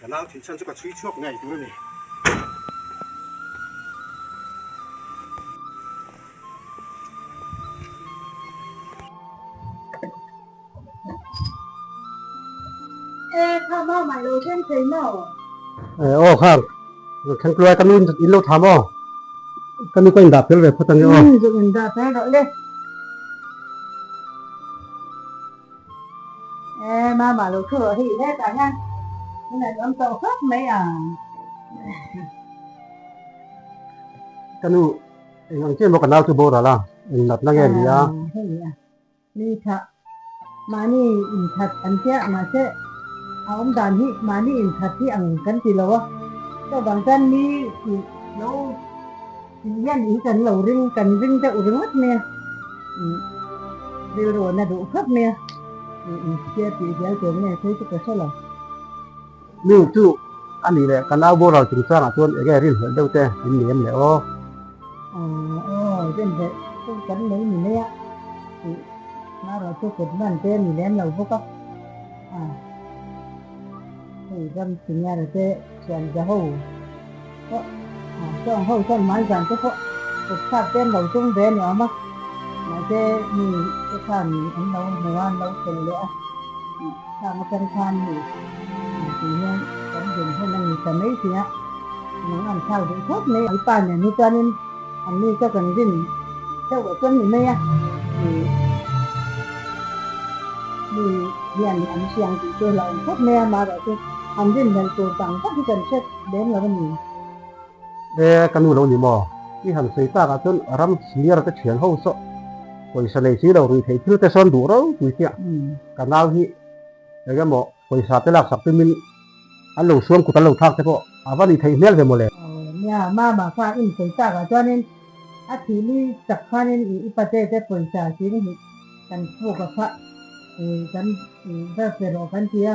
Ka nau thih chhan chu ka chhui chhuak ngei tur a ni. E kha mau mai lo thleng thei maw? E aw kha thleng tluai ka nu in lo tha maw? Ka nu ka indah fel ve phawt ange aw. Umm zuk indah fel rawh le. E mama lo thu rawh hei hetah hian in an awm tawh khawp mai a. Ka nu eng ang chiah maw ka nau chu boral a eng natna nge ni a? Hei a. Mi tha mahni inthat an tia mahse a awm dan hi mahni inthat hi ang kan ti lo a, chuvang chuan mi tih lo tih hian ih kan lo ring kan ring deuh ringawt mai a, rilru a na duh khawp mai a, tia tih zel tur nge phei chu ka hre lo. Nu chu a nih leh ka nau boral chungchangah chuan enge rinhlelh deuh te in ni em le aw? Aw, rinhlelh chu kan nei ni mai a, tih hmarawh chu kut hman te a ni lem lo bawk a, a hei ram senior te thian za ho pawh chuang ho chuan hmai zan te pawh kut thlak te an lo tum ve a ni awm a, mahse mi te khan an lo hmu a, an lo tel leh a. Khang atang khan hei tih hian kan din hun a ni ta mai si a, nang an thlak duh khawp mai. I pa nen hi chuanin an ni chu kan rin deuh ah chuan ni mai a, ih mi hian an hriang tih chu hlauhawm khawp mai a, amaherawhchu an rin hmel tur dang vak hi kan hre lem lo a ni. E ka nu lo ni maw? I han sawi tak ah chuan ram senior te thian ho saw pawisa nei si lo rui theih thil te sawn duh ropui chiah. Ka nau hi eng emaw pawisa te laksak tumin an lo suam kut an lo thlak te pawh a va ni theih hmel ve maw le. Aw nia, mama kha in sawi tak ah chuanin a thih ni chak khanin i i pate te pawisa sin hi kan puk a kha i kan i va pe rawh kan ti a,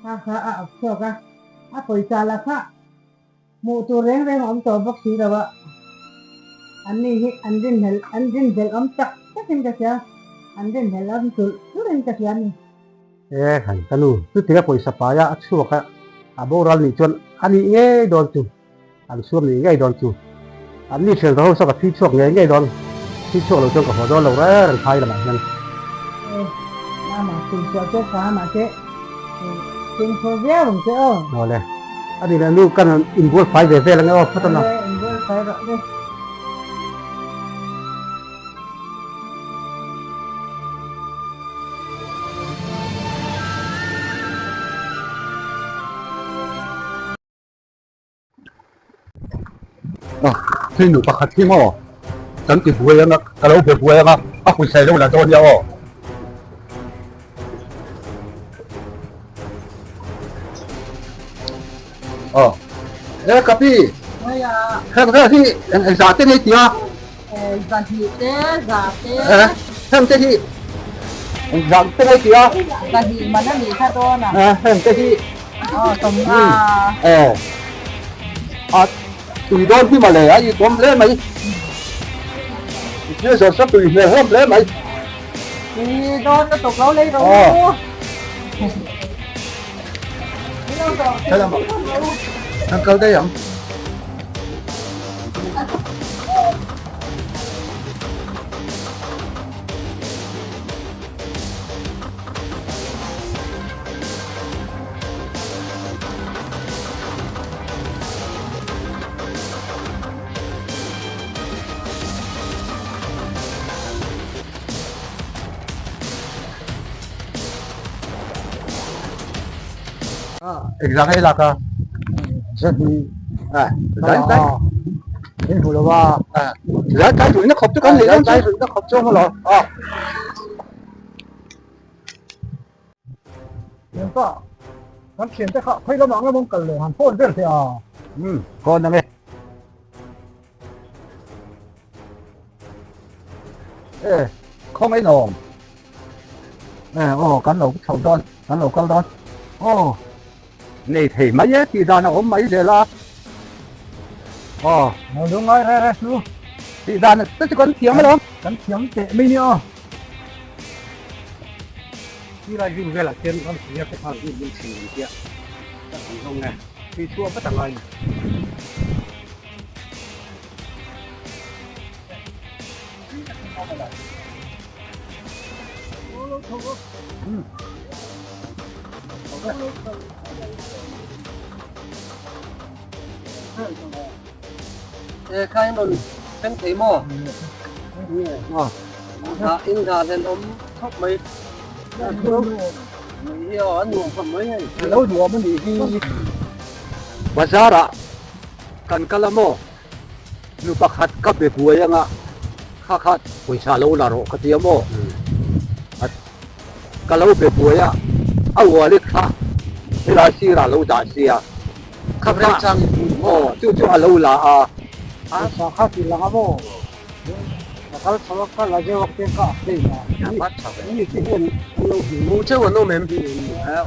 kha kha a ak chhuak a, a pawisa la kha Hmuh tur reng reng a awm tawh bawk si lo a, an ni hi an rinhlelh an rinhlelh awm tak takin ka hria, an rinhlelh awm tulh tulhin ka hria a ni. E han ka nu, chutia pawisa paia a chhuak a, a boral nih chuan a nih ngei dawn chu, an suam nih ngei dawn chu, an ni hrial ho saw ka thi chhuak ngei ngei dawn, thi chhuak lo chuan ka haw dawn lo reng reng phai lamah hian. E, mama chhunchhuah chu tha mahse Fimkhur viau ang che aw. Awle. A ni leh nu kan inbual fai ve vel ang e aw phawt a na. Awle inbual fai rawh le. Hei nu pakhat hi maw kan ti buai anga ka lo be buai anga a pawisa i lo la dawn nia aw. Aw e ka pi heng vel hi eng eng zah te nei tia zahnih te zah te heng te hi eng zah te nei tia zahnih man a nih kha dawn a heng te hi Aw sawmnga. Aw. A tui dawn hi mawle a i kawm hle mai. I thil zawrh sa tui hmel hlawm hle mai. Tui dawn lutuk lo lei rawh u. Kan kal daih ang. Exam hei lak a zai zai in hmu lo a zai zai ruihna khawp chu kan nei dawn chu ruihna khawp chu a lo a Thianpa, kan thiante kha khawi lamah nge mawng kal leh han phone vel teh a. Umm, phone ang e. E, khawngaih nawm. E, aw, kan lo chho dawn, kan lo kal dawn. Aw, nei thei mai e, tih dan a awm mai zel a. Aw, lo ngai re re chu. Tih dan te chu kan thiam alawm. Kan thiam teh mai nia. Ti lai rin velah khian ram senior te khan rin min chhin ang tia. E khai rawn thleng thei maw? In nghah hlen awm khawp mai. Hi aw a nuam khawp mai hei. A lo nuam a nih hi. Bazar ah kan kal a maw? Nu pakhat ka be buai anga kha kha pawisa lo la rawh ka ti a maw? Ka lo be buai a, a wallet kha helai sirah lo dah sia. Kha kha aw chu chu a lo la a. A sa kha ti lang a maw? Ka kal chho a ka la deuh a peng ka a phei a. Mi te hian an lo hmu mu cheu an awm em?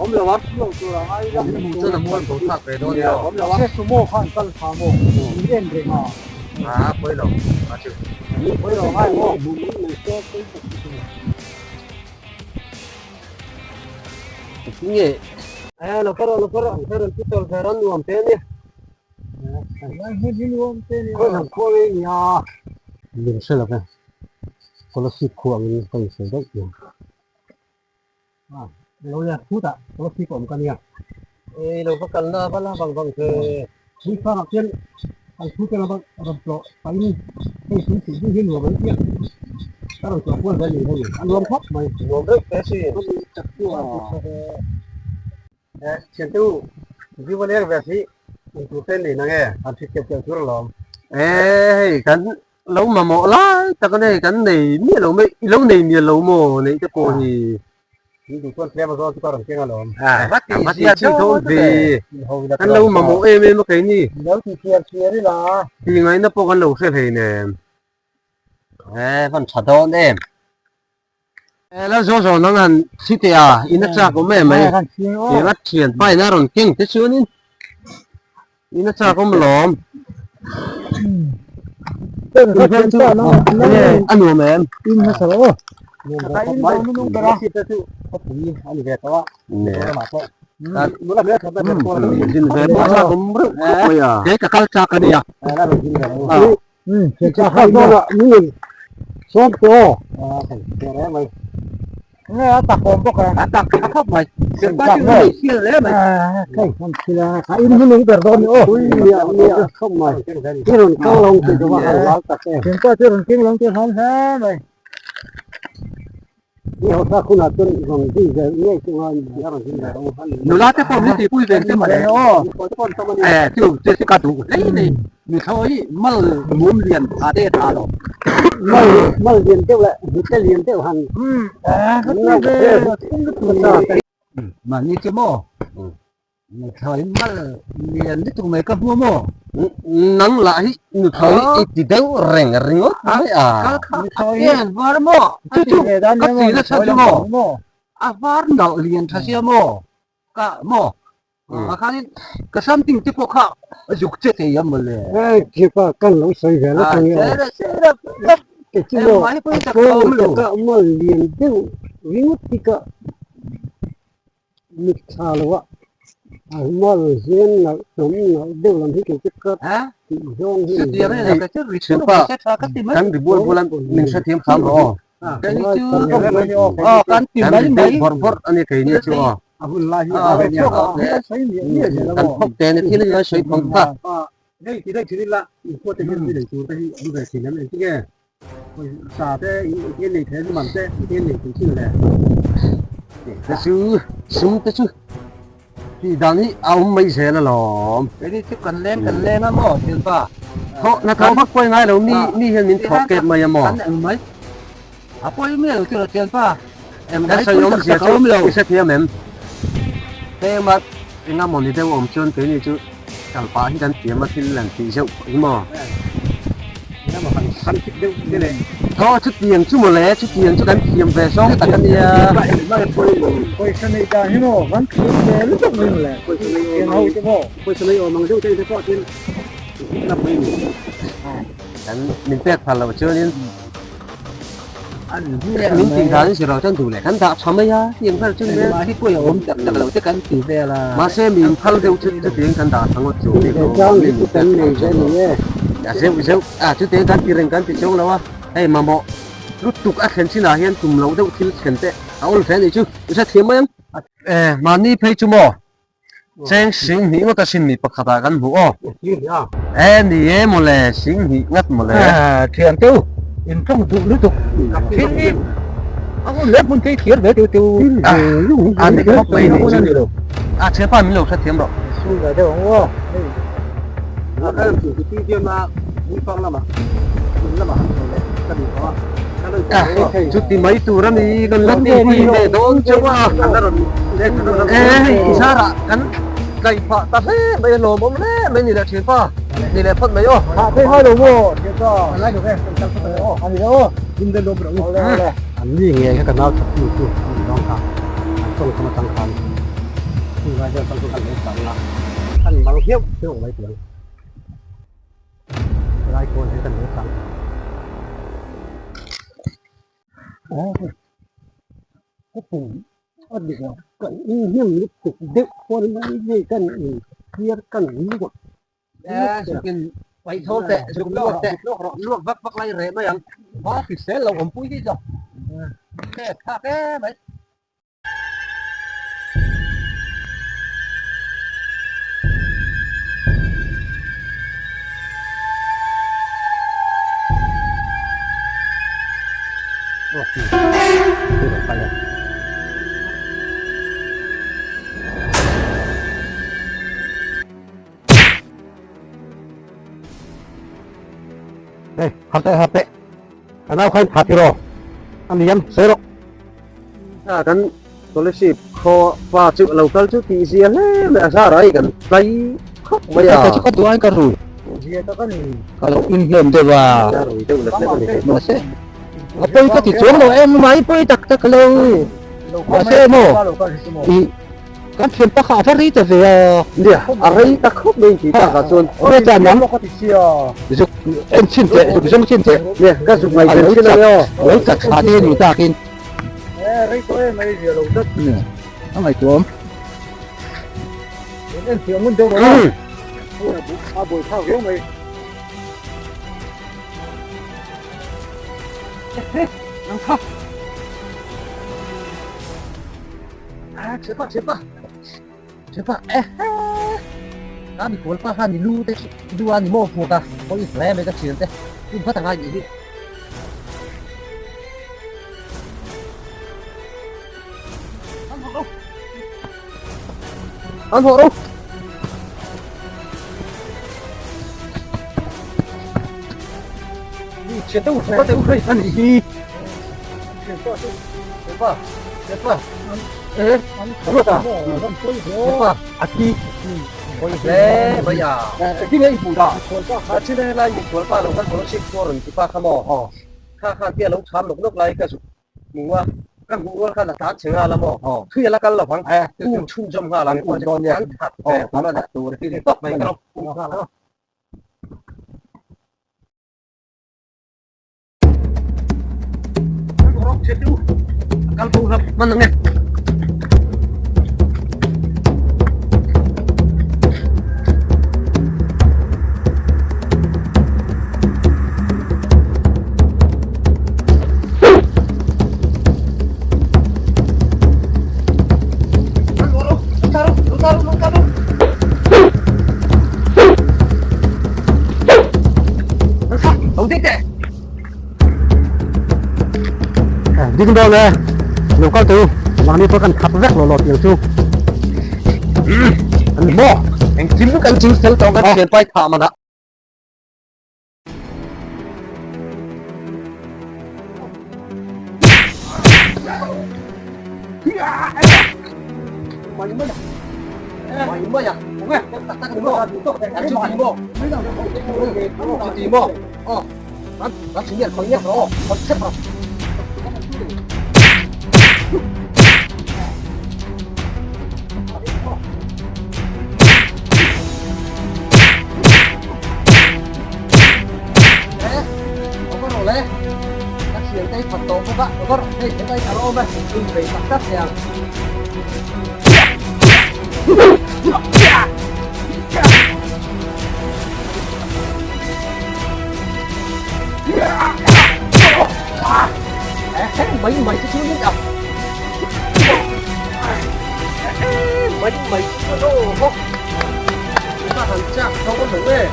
Awm lo a. Lo tur a ngai la. Hmu chuan a mual bo thlak ve dawn nia. Awm lo a. Se sumo khan kal tha maw? Min en reng a. A pawi lo a chu. Pawi lo ngai maw? Nge eh lo kar lo kar ang kar ti tol ve ran nuam te ni. Khawi lam khuang ei nia. Min hre lo ve. Scholarship khu angin ka insawi daih tih ang. A lo ya khutah scholarship awm ka nia. Ei lo va kalna va la vang vang ve. Tui fangah khian kan thu te lama rawn tlawh pahin hei tui tih ding hi nuam an tia. Ka rawn tlawh kual vel ni hei a nuam khawp mai. Nuam reuh te si. Eh thiante u Ziwa leng ve si eng tur te nei nange han hrit keuh keuh tur alawm. Eh hei kan lo mamawh lai tak a nei kan nei miah lo mai i lo nei miah lo maw neih te pawh hi. Ni duh chuan tlem a zawn chu ka rawn keng alawm. Va ti zia chi dawn ve. Kan lo mamawh em em a keini. Lo ti thiar thiar ila. Ti ngaihna pawh kan lo hre hleinem. Eh van tha dawn em. Eh la zaw zaw nang han thi teh a in a chak awm em mai. Tiang a thian pa in a rawn keng te chuanin in a chak awm lawm. A nuam em? Ke ka kal chak a nia. Nge a tak awm bawk a. A tak a khawp mai. Sirpa chu nei sial hle mai. Hei han thil a ka in hi nung ber dawn ni aw. Nia khawp mai. I rawn kal lo tih chu va han lal tak em. Sirpa chu rawn keng lo tih han hle mai. I hausa hunah chuan rawn zui ve ngei chu a ni a rawn zui ve ang. Nula te pawh min tihpui ve te mawle. Eh chu chu chu ka duh hlei nei. Mithlawi mal mum lian tha te tha lo. Mal mal lian deuh leh hnute lian deuh han. Mahni chu maw nuthlawi mal lian lutuk mai ka hmu maw. Nang lah hi nuthlawi i ti deuh reng ringawt mai a. Nuthlawi a var maw chu chu ka ti nasa chu maw a var nalh lian tha sia maw ka maw. Ah khanin ka something te pawh kha a zuk che thei a mawle. Hei thipa kan lo sawi ve la thang e. Ke chu maw a pawn taka mal lian deuh ringawt hi ka mit thla lo a, a mal hian nalh hnawm nalh deuh lam hi kei chu ka tih zawng hi ni ve. Thianpa kan ri bual bual a min hrethiam hram rawh aw. Kan ti mai mai. Bawrh bawrh a ni keini chu aw. A hun lai hi a nia. Kan khawp te ni thil a sawi phawng kha. Hei ti daih thin ila in khua te hian mi nei tur te hi an ve thin em engti nge sa te engtin nei thei man te engtin nei thei thin le. Te chu sum te chu tih dan hi a awm mai zel alawm. Keini chu kan leng kan leng a maw thianpa. Thawh na thawh vak pawi ngai lo mi mi hian min thawh kep mai a maw. Kan eng mai. A pawi miah lo chu thianpa. Eng mai pawi tak tak a awm lo. I hrethiam em? Heng a enga maw ni deuh awm chuan keini chu kal pah hi kan thiam a thil an tih zeuh pawh hi maw. Thaw chutiang chu maw le chutiang chu kan thiam ve zawng tak a nia. Pawisa nei dan hi maw kan thiam ve lutuk mai maw le. Thiam ho te maw. Pawisa nei awm ang deuh te te pawh chuan Kan min pek phal loh chuanin. Min tih dan in zir lo chuan duh leh kan dah tha mai a, tiang vel chu nia. Mahni pawh a awm tak tak lo te kan ti vel a. Mahse mi inphal deuh chu chutiang kan dah tha ngawt chu bik lo. A zeuh zeuh a chutiang kan ti reng kan ti chuang lo a, hei mamawh lutuk a thlen chinah hian tum loh deuh thil thlen te a awl hle a nih chu, i hrethiam mai ang. Mahni phei chu maw Cheng sing hnih ngawt a sin mi pakhat ah kan hmuh aw. E ni e mawle sing hnih ngat mawle. Thian teu in tawng duh lutuk thin hi a hun leh hmun te thlir ve teu teu a ni khawp mai ni chu a thianpa min lo hrethiam rawh. Sung deuh ang aw. A kan chu ti diam a Muipang lamah in lamah han chho leh ka duh tawh a. Chuti mai tur a ni kan la ti ti ve dawn chauh a. E hei i zarah kan tlaih phah ta hle mai a lawmawm hle mai ni leh thianpa ni leh phawt mai aw. Phah phei ngai lo maw thianpa. A ngai lo e kan kal phawt mai aw. A ni lo aw. Dum den lawm rawh u. Awle awle. An ni ngei kha ka nau that tu chu an ni dawn kha an tawng kham atang khan chung lai deuh atang chuan kan lo chang a kan mal ngheuh ngheuh mai tih ang. Helai kawn hi kan lo chang. Ka pum a dik lo kan inhnem lutuk deuh pawn mai hei kan inthliar kan luak Zukin paih tho teh zuk luak teh luak vak vak lai reh mai ang. Va hrisel lo awmpui hi zawk thlak em mai. Hey, har teh har teh. Ka nau khan tha tiraw. A liam sawi rawh. A kan scholarship khaw pa chu lo kal chu tih zia hle mai a zar ai kan tlai khawp mai a. Ka chu ka duai ka rui. Zia tak a ni. Ka lo inhlem deuh a. Ka rui deuh lek lek a ni. Mahse a pawi ka ti chuang lo em mai pawi tak tak lo. Mahse maw i Kan thian pakha a va rei ta ve a. Nia, a rei ta khawp mai tih takah chuan. Aw chuan nang zuk en chhin teh, zuk zawng chhin teh. Nia, ka zuk ngaih ven chhin a nia aw. A lo chat tha te ni takin. E, rei tawh em mai zia lo tlat. Nia, a ngaihtuahawm. En en thiam ngun deuh rawh a. A buai thlak viau mai. Nang kha. Ah, thianpa, thianpa. Thianpa, eh he. Ka mi kual pa khan i lu te lu a ni maw fuak a, pawi hle mai ka thian te. Tum khat angai nih hi. An hawh ro. An hawh ro. Thian te u, thianpa te u hei a nih hi. Thianpa chu, thianpa, thianpa. E, ruat a. Thianpa, a thi. Pawi hle mai a. Engtin nge i hmuh dah? A thi lai lai mikhual pa lo kal scholarship chu a rawn ti pa kha maw? Kha khan te a lo cham nawk nawk lai ka zuk hmu a. Ka hmuh rual khan a tlan chhe nghal a maw? Thui a la kal lo vang. Um chhunzawm nghal ang. Kan that ve tur a ni. Tawp mai ka lo um nghal a. Kal bo hlap man ang e. Ding dawn e, lo kal teh u, mahni pawh kan khat vek lo lo tiang chu. An ni maw? Engkim kan ching fel tawh kan thian pai thah man ah. Mai mai a, tak tak ni maw? Chu ti maw? Chu ti maw? Aw, kan kan thing hian khawi nge rawh aw, khawi hrep rawh. thian te hi that tawh bawk a, motor hei helai a lo awm e, in bei tak tak thei ang. Mai mai chu chu ni a. Mai mai chu chu ho. Ta han chak tho lo e.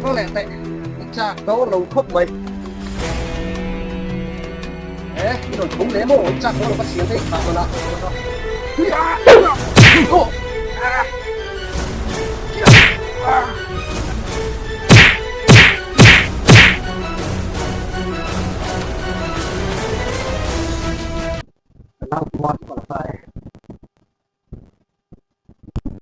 Có lẽ tệ chạc đó lâu khóc mày. Ê, rồi chúng lấy mồ chạc đó là bắt chiến đấy, mà còn là.